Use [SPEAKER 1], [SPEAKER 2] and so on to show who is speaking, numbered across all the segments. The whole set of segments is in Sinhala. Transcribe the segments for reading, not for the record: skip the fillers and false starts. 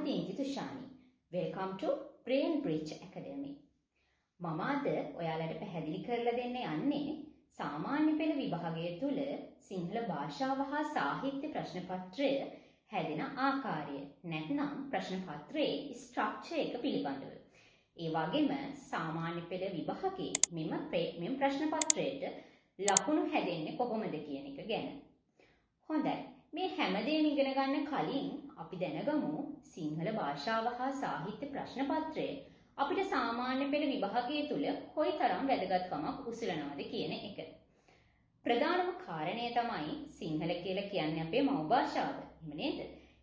[SPEAKER 1] Dindi Thushani. Welcome to Brain Bridge Academy. මම අද ඔයාලට පැහැදිලි කරලා දෙන්න යන්නේ සාමාන්‍ය පෙළ විභාගය තුල සිංහල භාෂාව හා සාහිත්‍ය ප්‍රශ්න පත්‍රය හැදෙන ආකාරය නැත්නම් ප්‍රශ්න පත්‍රයේ ස්ට්‍රක්චර් එක පිළිබඳව. ඒ වගේම සාමාන්‍ය පෙළ විභාගයේ මෙම ප්‍රශ්න පත්‍රයට ලකුණු හැදෙන්නේ කොහොමද කියන එක ගැන. හොඳයි. මේ හැමදේම ඉගෙන ගන්න කලින් අපි දැනගමු සිංහල භාෂාව හා සාහිත්‍ය ප්‍රශ්න පත්‍රය අපිට සාමාන්‍ය පෙළ විභාගය තුල කොයිතරම් වැදගත්කමක් උසුලනවද කියන එක. ප්‍රධානම කාරණය තමයි සිංහල කියලා කියන්නේ අපේ මව් භාෂාව. එහෙම නේද?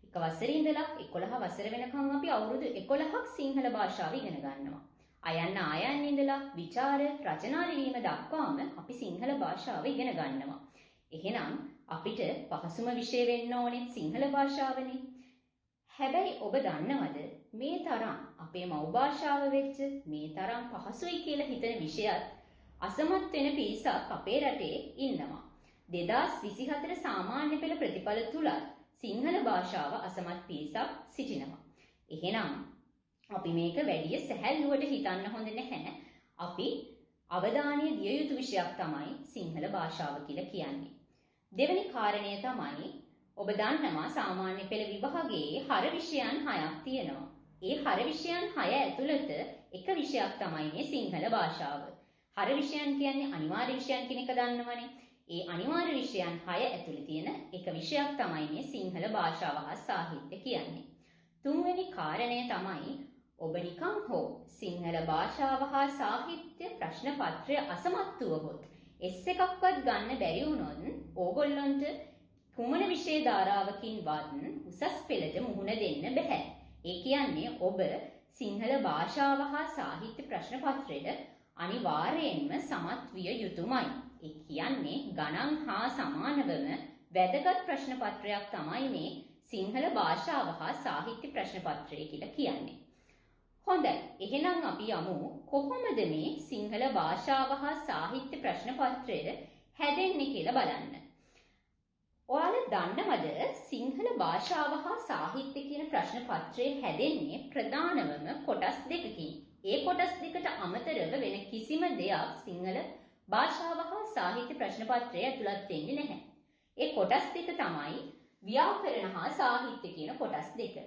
[SPEAKER 1] එක වසරේ ඉඳලා 11 වසර වෙනකන් අපි අවුරුදු 11ක් සිංහල භාෂාව ඉගෙන ගන්නවා. අයන්න ආයන්න ඉඳලා විචාර රචනා ලිවීම දක්වාම අපි සිංහල භාෂාව ඉගෙන ගන්නවා. එහෙනම් අපිට පහසුම විෂය වෙන්න ඕනේ සිංහල භාෂාවනේ. හැබැයි ඔබ දන්නවද මේ තරම් අපේ මව් භාෂාව වෙච්ච මේ තරම් පහසුයි කියලා හිතන විෂයත් අසමත් වෙන පිරිසක් අපේ රටේ ඉන්නවා. 2024 සාමාන්‍ය පෙළ ප්‍රතිඵල තුලත් සිංහල භාෂාව අසමත් පිරිසක් සිටිනවා. එහෙනම් අපි මේක වැඩිය සැහැල්ලුවට හිතන්න හොඳ නැහැ. අපි අවධානය දිය යුතු විෂයක් තමයි සිංහල භාෂාව කියලා කියන්නේ. දෙවෙනි කාරණය තමයි ඔබ දන්නවා සාමාන්‍ය පෙළ විභාගයේ හර විෂයන් 6ක් තියෙනවා. ඒ හර විෂයන් 6 ඇතුළත එක විෂයක් තමයි මේ සිංහල භාෂාව. හර විෂයන් කියන්නේ අනිවාර්ය විෂයන් කියන එක දන්නවනේ. ඒ අනිවාර්ය විෂයන් 6 ඇතුළේ තියෙන එක විෂයක් තමයි මේ සිංහල භාෂාව හා සාහිත්‍ය කියන්නේ. තුන්වෙනි කාරණය තමයි ඔබ නිකන් හෝ සිංහල භාෂාව හා සාහිත්‍ය ප්‍රශ්න පත්‍රය අසමත් වුවහොත් S එකක්වත් ගන්න බැරි වුණොත් ඕගොල්ලන්ට කුමන විෂය ධාරාවකින්වත් උසස් පෙළට මුහුණ දෙන්න බැහැ. ඒ කියන්නේ ඔබ සිංහල භාෂාව හා සාහිත්‍ය ප්‍රශ්න පත්‍රය අනිවාර්යයෙන්ම සමත් විය යුතුමයි. ඒ කියන්නේ ගණන් හා සමානවම වැදගත් ප්‍රශ්න පත්‍රයක් තමයි මේ සිංහල භාෂාව හා සාහිත්‍ය ප්‍රශ්න පත්‍රය කියලා කියන්නේ. හොඳයි. එහෙනම් අපි යමු කොහොමද මේ සිංහල භාෂාව හා සාහිත්‍ය ප්‍රශ්න පත්‍රය හැදෙන්නේ කියලා බලන්න. ඔයාලා දන්නවද සිංහල භාෂාව හා සාහිත්‍ය කියන ප්‍රශ්න පත්‍රය හැදෙන්නේ ප්‍රධානවම කොටස් දෙකකින්. ඒ කොටස් දෙකට අමතරව වෙන කිසිම දෙයක් සිංහල භාෂාව හා සාහිත්‍ය ප්‍රශ්න පත්‍රය ඇතුළත් වෙන්නේ නැහැ. ඒ කොටස් දෙක තමයි ව්‍යාකරණ හා සාහිත්‍ය කියන කොටස් දෙක.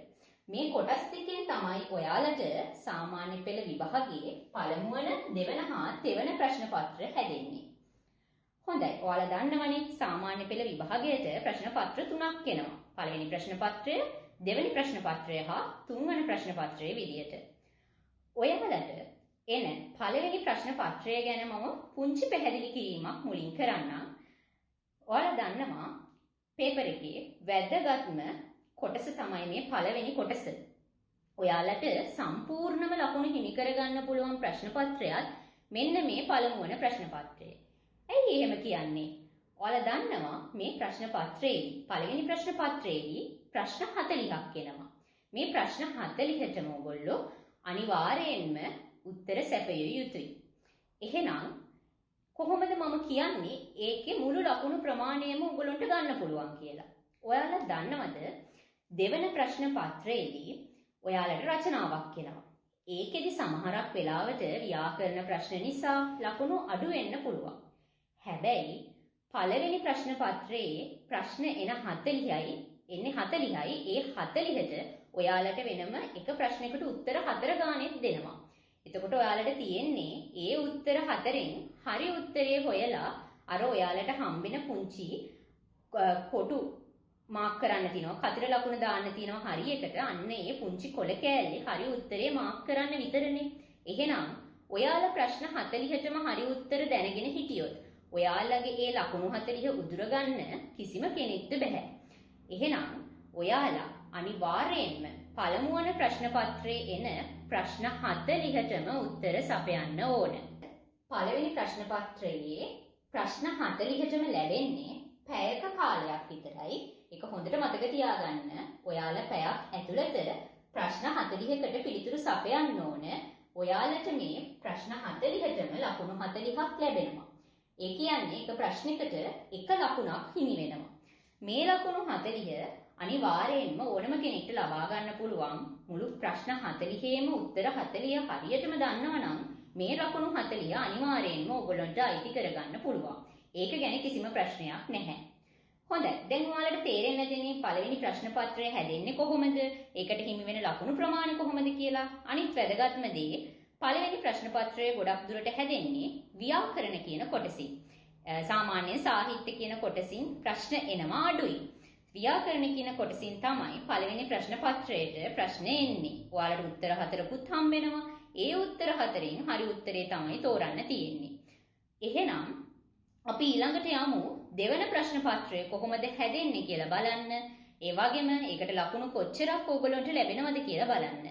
[SPEAKER 1] මේ කොටස් දෙකෙන් තමයි ඔයාලට සාමාන්‍ය පෙළ විභාගයේ පළමුවන, දෙවන හා තෙවන ප්‍රශ්න පත්‍ර හැදෙන්නේ. හොඳයි. ඔයාලා දන්නවනේ සාමාන්‍ය පෙළ විභාගයට ප්‍රශ්න පත්‍ර තුනක් එනවා. පළවෙනි ප්‍රශ්න පත්‍රය, දෙවෙනි ප්‍රශ්න පත්‍රය හා තුන්වන ප්‍රශ්න පත්‍රය විදියට. ඔයාලට එන පළවෙනි ප්‍රශ්න පත්‍රය ගැන මම පුංචි පැහැදිලි කිරීමක් මුලින් කරන්නම්. ඔයාලා දන්නවා පේපර් එකේ වැදගත්ම කොටස තමයි මේ පළවෙනි කොටස. ඔයාලට සම්පූර්ණම ලකුණු හිමි කරගන්න පුළුවන් ප්‍රශ්න පත්‍රයත් මෙන්න මේ පළමුවන ප්‍රශ්න පත්‍රය. ඇයි එහෙම කියන්නේ? ඔයාලා දන්නවා මේ ප්‍රශ්න පත්‍රයේදී පළවෙනි ප්‍රශ්න පත්‍රයේදී ප්‍රශ්න 40ක් එනවා. මේ ප්‍රශ්න 40ටම ඔයගොල්ලෝ අනිවාර්යයෙන්ම උත්තර සැපයිය යුතුයි. එහෙනම් කොහොමද මම කියන්නේ ඒකේ මුළු ලකුණු ප්‍රමාණයම ඔයගොල්ලන්ට ගන්න පුළුවන් කියලා? ඔයාලා දන්නවද දෙවන ප්‍රශ්න පත්‍රයේදී ඔයාලට රචනාවක් එනවා. ඒකෙදි සමහරක් වෙලාවට ව්‍යාකරණ ප්‍රශ්න නිසා ලකුණු අඩු වෙන්න පුළුවන්. හැබැයි පළවෙනි ප්‍රශ්න පත්‍රයේ ප්‍රශ්න එන 40යි එන්නේ 40යි. ඒ 40ට ඔයාලට වෙනම එක ප්‍රශ්නයකට උත්තර 4 ගානෙත් දෙනවා. එතකොට ඔයාලට තියෙන්නේ ඒ උත්තර 4න් හරි උත්තරේ හොයලා අර ඔයාලට හම්බෙන පුංචි කොටු මාක් කරන්න තියෙනවා. කතර ලකුණ දාන්න තියෙනවා හරි එකට. අන්න ඒ පුංචි කොළ කෑල්ලේ හරි උත්තරේ මාක් කරන්න විතරනේ. එහෙනම් ඔයාලා ප්‍රශ්න 40ටම හරි උත්තර දැනගෙන හිටියොත් ඔයාලගේ ඒ ලකුණු 40 උදුර ගන්න කිසිම කෙනෙක්ට බැහැ. එහෙනම් ඔයාලා අනිවාර්යයෙන්ම පළමුවන ප්‍රශ්න පත්‍රයේ එන ප්‍රශ්න 40ටම උත්තර සපයන්න ඕන. පළවෙනි ප්‍රශ්න පත්‍රයේ ප්‍රශ්න 40ටම ලැබෙන්නේ පැයක කාලයක් විතරයි. ඒක හොඳට මතක තියාගන්න. ඔයාලා පැයක් ඇතුළත ප්‍රශ්න 40කට පිළිතුරු සපයන්න ඕන. ඔයාලට මේ ප්‍රශ්න 40ටම ලකුණු 40ක් ලැබෙනවා. ඒ කියන්නේ එක ප්‍රශ්නයකට එක ලකුණක් හිමි වෙනවා. මේ ලකුණු 40 අනිවාර්යයෙන්ම ඕනම කෙනෙක්ට ලබා ගන්න පුළුවන්. මුළු ප්‍රශ්න 40ෙම උත්තර 40 හරියටම දන්නවා නම් මේ ලකුණු 40 අනිවාර්යයෙන්ම ඔයගොල්ලන්ට අයිති කරගන්න පුළුවන්. ඒක ගැන කිසිම ප්‍රශ්නයක් නැහැ. හොඳයි. දැන් ඔයාලට තේරෙන්න ඇතිනේ පළවෙනි ප්‍රශ්න පත්‍රය හැදෙන්නේ කොහොමද? ඒකට හිමි වෙන ලකුණු ප්‍රමාණය කොහොමද කියලා. අනිත් වැදගත්ම දේ පළවෙනි ප්‍රශ්න පත්‍රය ගොඩක් දුරට හැදෙන්නේ ව්‍යාකරණ කියන කොටසින්. සාමාන්‍ය සාහිත්‍ය කියන කොටසින් ප්‍රශ්න එනවා අඩුයි. ව්‍යාකරණ කියන කොටසින් තමයි පළවෙනි ප්‍රශ්න පත්‍රයට ප්‍රශ්න එන්නේ. ඔයාලට උත්තර හතරකුත් හම්බ වෙනවා. ඒ උත්තර හතරෙන් හරි උත්තරේ තමයි තෝරන්න තියෙන්නේ. එහෙනම් අපි ඊළඟට යමු දෙවන ප්‍රශ්න පත්‍රය කොහොමද හැදෙන්නේ කියලා බලන්න. ඒ වගේම ඒකට ලකුණු කොච්චරක් ඕගොල්ලන්ට ලැබෙනවද කියලා බලන්න.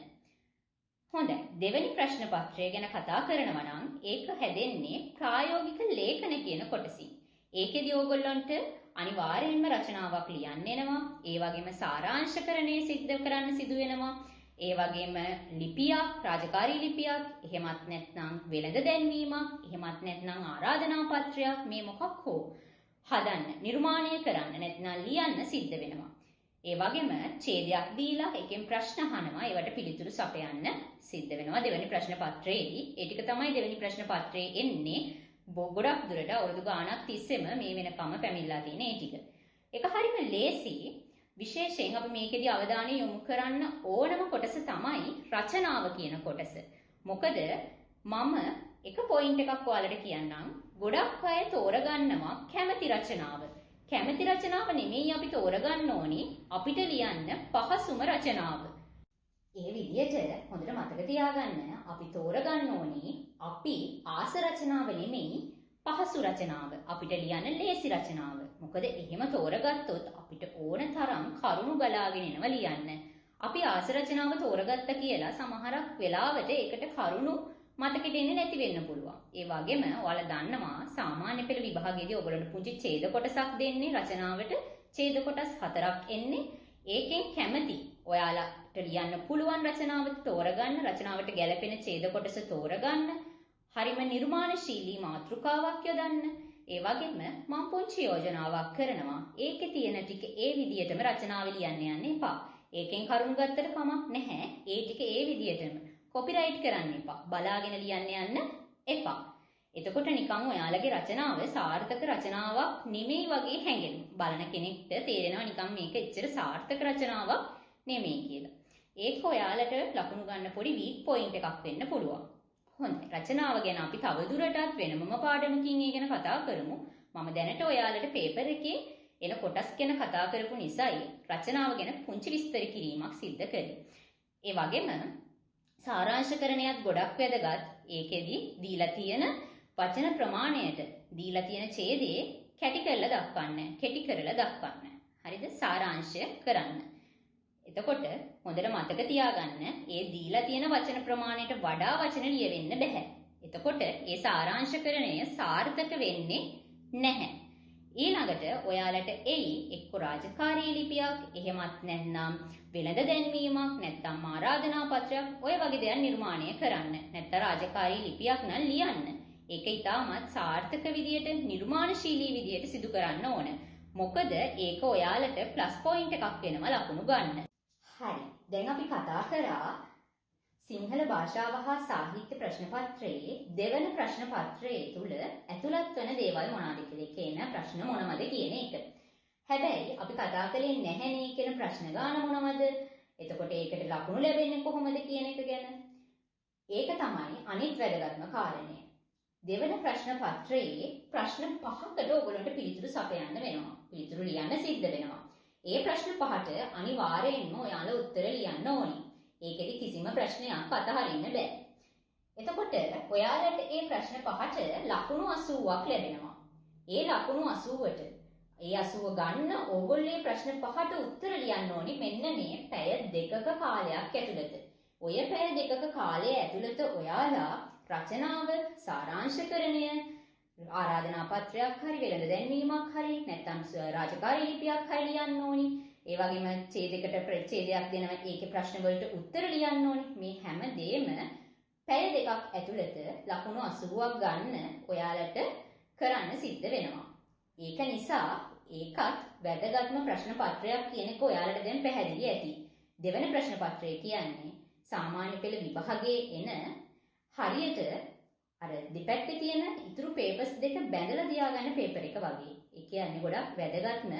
[SPEAKER 1] හොඳයි. දෙවෙනි ප්‍රශ්න පත්‍රය ගැන කතා කරනවා නම් ඒක හැදෙන්නේ ප්‍රායෝගික ලේඛන කියන කොටසින්. ඒකෙදි ඕගොල්ලන්ට අනිවාර්යයෙන්ම රචනාවක් ලියන්න එනවා. ඒ වගේම සාරාංශකරණය සිද්ධ කරන්න සිදු වෙනවා. ඒ වගේම ලිපියක්, රාජකාරී ලිපියක්, එහෙමත් නැත්නම් වෙළඳ දැන්වීමක්, එහෙමත් නැත්නම් ආරාධනා පත්‍රයක් මේ මොකක් හෝ හදන්න, නිර්මාණය කරන්න නැත්නම් ලියන්න සිද්ධ වෙනවා. ඒ වගේම ඡේදයක් දීලා ඒකෙන් ප්‍රශ්න අහනවා, ඒවට පිළිතුරු සපයන්න සිද්ධ වෙනවා දෙවෙනි ප්‍රශ්න පත්‍රයේදී. ඒ ටික තමයි දෙවෙනි ප්‍රශ්න පත්‍රයේ එන්නේ. ගොඩක් දුරට අවුරුදු ගාණක් තිස්සෙම මේ වෙනකම පැමිණලා තියෙන ඒ ටික. ඒක හරිම ලේසි. විශේෂයෙන් අපි මේකෙදි අවධානය යොමු කරන්න ඕනම කොටස තමයි රචනාව කියන කොටස. මොකද මම එක පොයින්ට් එකක් ඔයාලට කියන්නම්. ගොඩක් අය තෝරගන්නවා කැමති රචනාව. කැමති රචනාව නෙමෙයි අපි තෝරගන්න ඕනි, අපිට ලියන්න පහසුම රචනාව. ඒ විදිහට හොඳට මතක තියාගන්න අපි තෝරගන්න ඕනි අපි ආස රචනාව නෙමෙයි පහසු රචනාව, අපිට ලියන්න ලේසි රචනාව. මොකද එහෙම තෝරගත්තොත් අපිට ඕන තරම් කරුණු ගලාගෙන එනවා ලියන්න. අපි ආස රචනාව තෝරගත්ත කියලා සමහරක් වෙලාවට ඒකට කරුණු මතකෙට එන්නේ නැති වෙන්න පුළුවන්. ඒ වගේම ඔයාලා දන්නවා සාමාන්‍ය පෙළ විභාගයේදී ඔයගොල්ලන්ට පුංචි ඡේද කොටසක් දෙන්නේ රචනාවට. ඡේද කොටස් 4ක් එන්නේ. ඒකෙන් කැමති ඔයාලට ලියන්න පුළුවන් රචනාව තෝරගන්න, රචනාවට ගැලපෙන ඡේද කොටස තෝරගන්න, හරිම නිර්මාණශීලී මාතෘකාවක් යොදන්න. ඒ වගේම මම පුංචි යෝජනාවක් කරනවා. ඒකේ තියෙන ටික ඒ විදියටම රචනාව ලියන්න යන්න එපා. ඒකෙන් කරුණු ගත්තට කමක් නැහැ. ඒ ටික ඒ විදියටම කොපිරයිට් කරන්න එපා. බලාගෙන ලියන්න යන්න එපා. එතකොට නිකන් ඔයාලගේ රචනාව සාර්ථක රචනාවක් නෙමෙයි වගේ හැඟෙනවා. බලන කෙනෙක්ට තේරෙනවා නිකන් මේක එච්චර සාර්ථක රචනාවක් නෙමෙයි කියලා. ඒක ඔයාලට ලකුණු ගන්න පොඩි වීක් පොයින්ට් එකක් වෙන්න පුළුවන්. හොඳයි. රචනාව ගැන අපි තවදුරටත් වෙනමම පාඩමකින් ඒ ගැන කතා කරමු. මම දැනට ඔයාලට පේපර් එකේ එන කොටස් ගැන කතා කරපු නිසායි රචනාව ගැන පුංචි විස්තර කිරීමක් සිද්ධ කළේ. ඒ වගේම සාරාංශකරණයත් ගොඩක් වැදගත්. ඒකෙදි දීලා තියෙන වචන ප්‍රමාණයට දීලා තියෙන ඡේදයේ කැටි කරලා දක්වන්න, කෙටි කරලා දක්වන්න. හරිද? සාරාංශය කරන්න. එතකොට හොඳට මතක තියාගන්න ඒ දීලා තියෙන වචන ප්‍රමාණයට වඩා වචන ලියවෙන්න බෑ. එතකොට ඒ සාරාංශකරණය සාර්ථක වෙන්නේ නැහැ. ඊළඟට ඔයාලට එයි එක්ක රාජකාරී ලිපියක්, එහෙමත් නැත්නම් වෙළඳ දැන්වීමක්, නැත්නම් ආරාධනා පත්‍රයක් ඔය වගේ දේවල් නිර්මාණය කරන්න. නැත්නම් රාජකාරී ලිපියක් නම් ලියන්න. ඒක ඉතාමත් සාර්ථක විදියට, නිර්මාණශීලී විදියට සිදු කරන්න ඕන. මොකද ඒක ඔයාලට ප්ලස් පොයින්ට් එකක් වෙනවා ලකුණු ගන්න. හරි. දැන් අපි කතා කරා සිංහල භාෂාව හා සාහිත්‍ය ප්‍රශ්න පත්‍රයේ දෙවන ප්‍රශ්න පත්‍රයේ තුල ඇතුළත් වන දේවල් මොනවාද කියලා. කියන ප්‍රශ්න මොනවද කියන එක. හැබැයි අපි කතා කළේ නැහැනේ කියන ප්‍රශ්න ගාන මොනවද? එතකොට ඒකට ලකුණු ලැබෙන්නේ කොහොමද කියන එක ගැන. ඒක තමයි අනිත් වැදගත්ම කාරණය. දෙවන ප්‍රශ්න පත්‍රයේ ප්‍රශ්න පහකට ඔයගොල්ලන්ට පිළිතුරු සපයන්න වෙනවා. පිළිතුරු ලියන්න සිද්ධ වෙනවා. ඒ ප්‍රශ්න පහට අනිවාර්යයෙන්ම ඔයාලා උත්තර ලියන්න ඕනි. ඒකෙදි කිසිම ප්‍රශ්නයක් අතහරින්න බෑ. එතකොට ඔයාලට ඒ ප්‍රශ්න පහට ලකුණු 80ක් ලැබෙනවා. ඒ ලකුණු 80ට ඒ 80 ගන්න ඕගොල්ලෝ ප්‍රශ්න පහට උත්තර ලියන්න ඕනි මෙන්න මේ පැය දෙකක කාලයක් ඇතුළත. ඔය පැය දෙකක කාලය ඇතුළත ඔයාලා රචනාව, සාරාංශකරණය, ආරාධනා පත්‍රයක් හරි වෙළඳ දැන්වීමක් හරි නැත්නම් රාජකාරී ලිපියක් හරි ලියන්න ඕනි. ඒ වගේම ඡේදයකට ප්‍රතිඡේදයක් දෙනවා, ඒකේ ප්‍රශ්න වලට උත්තර ලියන්න ඕනි. මේ හැම දෙයක්ම පැය දෙකක් ඇතුළත ලකුණු 80ක් ගන්න ඔයාලට කරන්න සිද්ධ වෙනවා. ඒක නිසා ඒකත් වැදගත්ම ප්‍රශ්න පත්‍රයක් කියන එක ඔයාලට දැන් පැහැදිලි ඇති. දෙවන ප්‍රශ්න පත්‍රය කියන්නේ සාමාන්‍ය පෙළ විභාගයේ එන හරියට අර දෙපැත්තේ තියෙන ඉතුරු පේපර්ස් දෙක බැඳලා තියාගන්න පේපර් එක වගේ. ඒ කියන්නේ ගොඩක් වැදගත්ම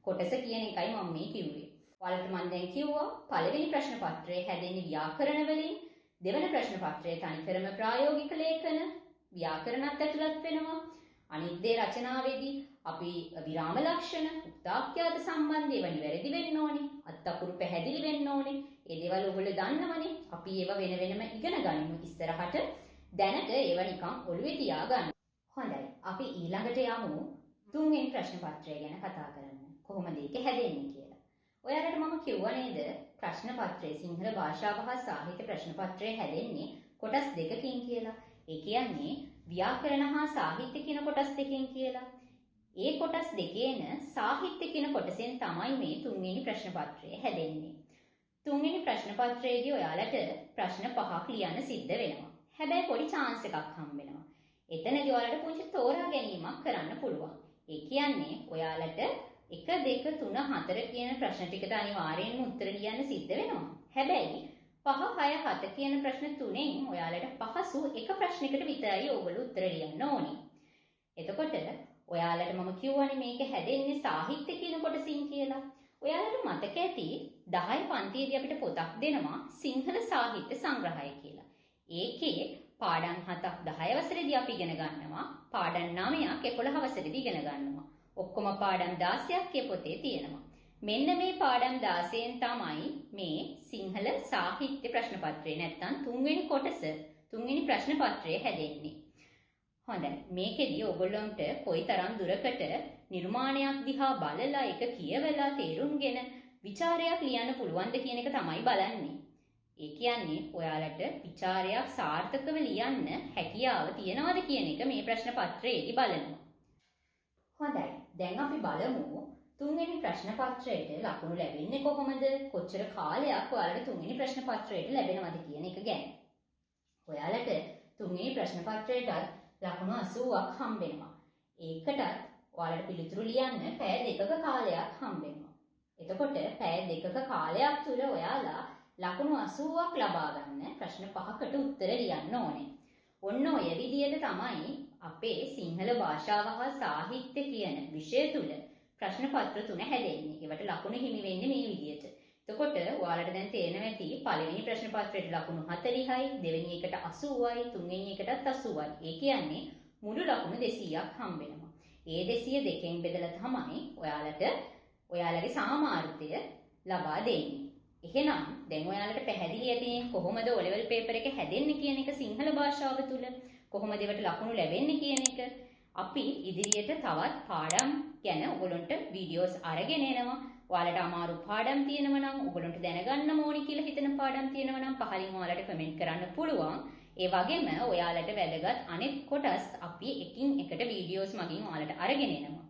[SPEAKER 1] කොටස කියන එකයි මම මේ කිව්වේ. ඔයාලට මම දැන් කිව්වා පළවෙනි ප්‍රශ්න පත්‍රය හැදෙන්නේ ව්‍යාකරණ වලින්, දෙවන ප්‍රශ්න පත්‍රය තනිකරම ප්‍රායෝගික ලේඛන ව්‍යාකරණත් ඇතුළත් වෙනවා. අනිත් දේ රචනාවේදී අපි විරාම ලක්ෂණ, උක්තාඛ්‍යාත සම්බන්ධ ඒවා නිවැරදි වෙන්න ඕනේ. අත් අකුරු පැහැදිලි වෙන්න ඕනේ. ඒ දේවල් ඔයගොල්ලෝ දන්නවනේ. අපි ඒවා වෙන වෙනම ඉගෙන ගනිමු ඉස්සරහට. දැනට ඒවා නිකන් ඔළුවේ තියාගන්න. හොඳයි. අපි ඊළඟට යමු තුන්වෙනි ප්‍රශ්න පත්‍රය ගැන කතා කරන්න. කොහොමද ඒක හැදෙන්නේ කියලා. ඔයාලට මම කිව්වා නේද ප්‍රශ්න පත්‍රය සිංහල භාෂාව හා සාහිත්‍ය ප්‍රශ්න පත්‍රය හැදෙන්නේ කොටස් දෙකකින් කියලා. ඒ කියන්නේ ව්‍යාකරණ හා සාහිත්‍ය කියන කොටස් දෙකෙන් කියලා. ඒ කොටස් දෙකේන සාහිත්‍ය කියන කොටසෙන් තමයි මේ තුන්වෙනි ප්‍රශ්න පත්‍රය හැදෙන්නේ. තුන්වෙනි ප්‍රශ්න පත්‍රයේදී ඔයාලට ප්‍රශ්න පහක් ලියන්න සිද්ධ වෙනවා. හැබැයි පොඩි චාන්ස් එකක් හම්බ වෙනවා. එතනදී ඔයාලට පුංචි තෝරා ගැනීමක් කරන්න පුළුවන්. ඒ කියන්නේ ඔයාලට 1 2 3 4 කියන ප්‍රශ්න ටිකට අනිවාර්යෙන්ම උත්තර ලියන්න සිද්ධ වෙනවා. හැබැයි 5 6 7 කියන ප්‍රශ්න තුනෙන් ඔයාලට පහසු එක ප්‍රශ්නයකට විතරයි ඕගොල්ලෝ උත්තර ලියන්න ඕනේ. එතකොට ඔයාලට මම කියවනේ මේක හැදෙන්නේ සාහිත්‍ය කියන කොටසින් කියලා. ඔයාලට මතක ඇති 10 පන්තියේදී අපිට පොතක් දෙනවා සිංහල සාහිත්‍ය සංග්‍රහය කියලා. ඒකේ පාඩම් 7ක් 10 වසරේදී අපි ඉගෙන ගන්නවා. පාඩම් 9ක් 11 වසරේදී ඉගෙන ගන්නවා. ඔක්කොම පාඩම් 16ක් ඒ පොතේ තියෙනවා. මෙන්න මේ පාඩම් 16න් තමයි මේ සිංහල සාහිත්‍ය ප්‍රශ්න පත්‍රය නැත්තම් තුන්වෙනි කොටස තුන්වෙනි ප්‍රශ්න පත්‍රය හැදෙන්නේ. හොඳයි. මේකෙදි ඔයගොල්ලන්ට කොයිතරම් දුරකට නිර්මාණයක් දිහා බලලා ඒක කියවලා තේරුම්ගෙන විචාරයක් ලියන්න පුළුවන්ද කියන එක තමයි බලන්නේ. ඒ කියන්නේ ඔයාලට විචාරයක් සාර්ථකව ලියන්න හැකියාව තියනවද කියන එක මේ ප්‍රශ්න පත්‍රයේදී බලනවා. හොඳයි. දැන් අපි බලමු තුන්වෙනි ප්‍රශ්න පත්‍රයට ලකුණු ලැබෙන්නේ කොහොමද? කොච්චර කාලයක් ඔයාලට තුන්වෙනි ප්‍රශ්න පත්‍රයට ලැබෙනවද කියන එක ගැන. ඔයාලට තුන්වෙනි ප්‍රශ්න පත්‍රයටත් ලකුණු 80ක් හම්බ වෙනවා. ඒකටත් ඔයාලට පිළිතුරු ලියන්න පැය දෙකක කාලයක් හම්බ වෙනවා. එතකොට පැය දෙකක කාලයක් තුල ඔයාලා ලකුණු 80ක් ලබා ගන්න ප්‍රශ්න පහකට උත්තර ලියන්න ඕනේ. ඔන්න ඔය විදියට තමයි අපේ සිංහල භාෂාව හා සාහිත්‍ය කියන විෂය තුල ප්‍රශ්න පත්‍ර තුන හැදෙන්නේ. ඒවට ලකුණු හිමි වෙන්නේ මේ විදියට. එතකොට ඔයාලට දැන් තේරෙනවා ඇති පළවෙනි ප්‍රශ්න පත්‍රයට ලකුණු 40යි, දෙවෙනි එකට 80යි, තුන්වෙනි එකටත් 80යි. ඒ කියන්නේ මුළු ලකුණු 200ක් හම්බ වෙනවා. ඒ 200 දෙකෙන් බෙදලා තමයි ඔයාලට ඔයාලගේ සාමාර්ථය ලබා දෙන්නේ. එහෙනම් දැන් ඔයාලට පැහැදිලි ඇතිනේ කොහොමද O level paper එක හැදෙන්නේ කියන එක සිංහල භාෂාව තුල කොහොමද ඒවට ලකුණු ලැබෙන්නේ කියන එක. අපි ඉදිරියට තවත් පාඩම් ගැන ඔයගොල්ලන්ට වීඩියෝස් අරගෙන එනවා. ඔයාලට අමාරු පාඩම් තියෙනවා නම් ඔයගොල්ලන්ට දැනගන්න ඕනි කියලා හිතෙන පාඩම් තියෙනවා නම් පහලින් ඔයාලට කමෙන්ට් කරන්න පුළුවන්. ඒ වගේම ඔයාලට වැදගත් අනෙක් කොටස් අපි එකින් එකට වීඩියෝස් මගින් ඔයාලට අරගෙන එනවා.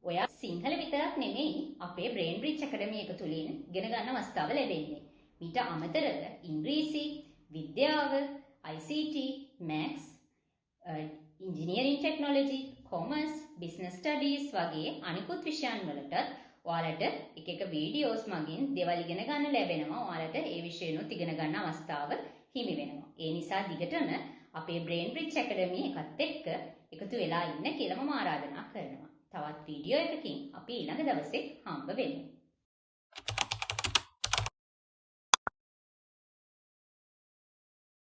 [SPEAKER 1] ඔයා සිංහල විතරක් නෙමෙයි අපේ බ්‍රේන් බ්‍රිජ් ඇකඩමි එක තුලින් ඉගෙන ගන්න අවස්ථාව ලැබෙන්නේ. මීට අමතරව ඉංග්‍රීසි, විද්‍යාව, ICT, maths, engineering technology, commerce, business studies වගේ අනිකුත් විෂයන් වලටත් ඔයාලට එක එක වීඩියෝස් මගින් දේවල් ඉගෙන ගන්න ලැබෙනවා. ඔයාලට ඒ විෂයනොත් ඉගෙන ගන්න අවස්ථාව හිමි වෙනවා. ඒ නිසා දිගටම අපේ බ්‍රේන් බ්‍රිජ් ඇකඩමි එකත් එක්ක එකතු වෙලා ඉන්න කියලා මම ආරාධනා කරනවා. තවත් වීඩියෝ එකකින් අපි ඊළඟ දවසේ හම්බ වෙමු.